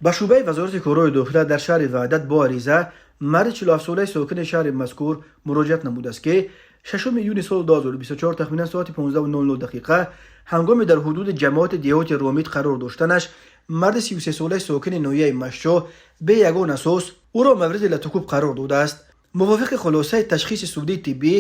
Ба шӯъбаи Вазорати корҳои дохила дар шаҳри Ваҳдат бо ариза марди 47-солаи сокини шаҳри мазкур муроҷиат намудааст, ки 6 июни соли 2024 тахминан соати 15:00 дақиқа ҳангоми дар ҳудуди ҷамоати деҳоти Ромит қарор доштанаш марди 33-солаи сокини ноҳияи Мастчоҳ бе ягон асос ӯро мавриди латукӯб қарор додааст. Мувофиқи хулосаи ташхиси судии тиббӣ,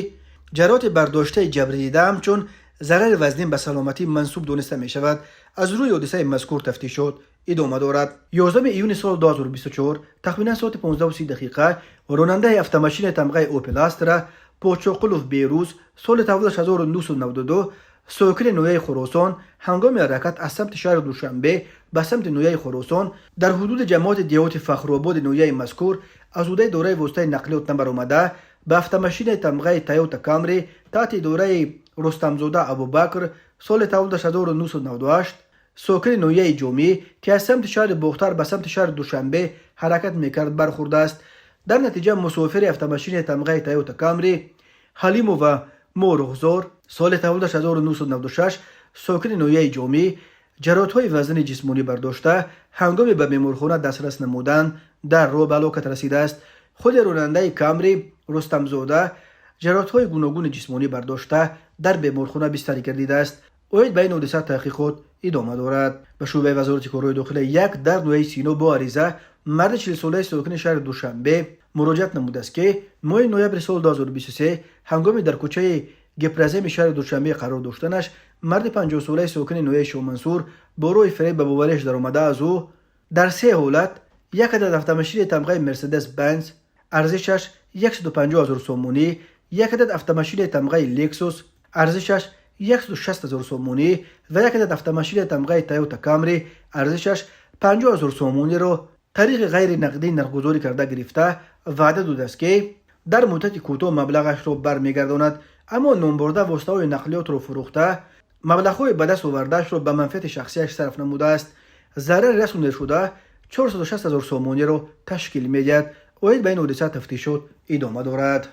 ҷароҳати бардоштаи ҷабрдида ҳамчун зарари вазнин ба саломатӣ мансуб дониста мешавад. Аз рӯи ҳодисаи мазкур тафтишот идома дорад. 11 июни соли 2024 тахминан соати 15:30 дақиқа ронандаи автомашинаи тамғаи Опел Астра Подшоқулов Берӯз, соли таваллудаш 1992, сокини ноҳияи Хуросон, ҳангоми ҳаракат аз самти шаҳри Душанбе ба самти ноҳияи Хуросон дар ҳудуди ҷамоати деҳоти Фахрободи ноҳияи мазкур аз ҳудуди идораи воситаи нақлиёт набаромада, ба автомашинаи тамғаи Тойота Камри таҳти идораи Рустамзода Абубакр, соли таваллудаш 1998, сокини ноҳияи Ҷомӣ, ки аз самти шаҳри Бохтар ба самти шаҳри Душанбе ҳаракат мекард, бархӯрдааст. Дар натиҷа мусофири автомашинаи тамғаи Тойота Камри Ҳалимова Моруғзор, соли таваллудаш 1996, сокини ноҳияи Ҷомӣ, ҷароҳатҳои вазнини ҷисмонӣ бардошта, ҳангоми ба беморхона дастрас намудан дар роҳ ба ҳалокат расидааст. Худи ронандаи Камри Рустамзода ҷароҳатҳои гуногуни ҷисмонӣ бардошта, дар беморхона бистарӣ гардидааст. Оид ба ин ҳодиса таҳқиқот идома дорад. Ба шӯъбаи Вазорати корҳои дохила 1 дар ноҳияи Сино бо ариза марди 40-солаи сокини шаҳри Душанбе муроҷиат намудааст, ки моҳи ноябри соли 2023 ҳангоми дар кӯчаи Гипроземи шаҳри Душанбе қарор доштанаш марди 50-солаи сокини ноҳияи Шоҳмансур бо роҳи фиреб ба бовариш даромада, аз ӯ дар се ҳолат як адад автомашинаи тамғаи Мерседес Бенз арзишаш 150 ҳазор сомонӣ, як адад автомашинаи тамғаи Лексус арзишаш 160 ҳазор сомонӣ ва як адад автомашинаи тамғаи Тойота Камри арзишаш 50 ҳазор сомониро тариқи ғайри нақдӣ нархгузорӣ карда гирифта, ваъда додааст, ки дар муддати кӯтоҳ маблағашро бармегардонад. Аммо номбурда воситаҳои нақлиётро фурӯхта, маблағҳои ба даст овардаашро ба манфиати шахсияш сарф намудааст. Зарари расондашуда 460 ҳазор сомониро ташкил медиҳад. Оид ба ин ҳодиса тафтишот идома дорад.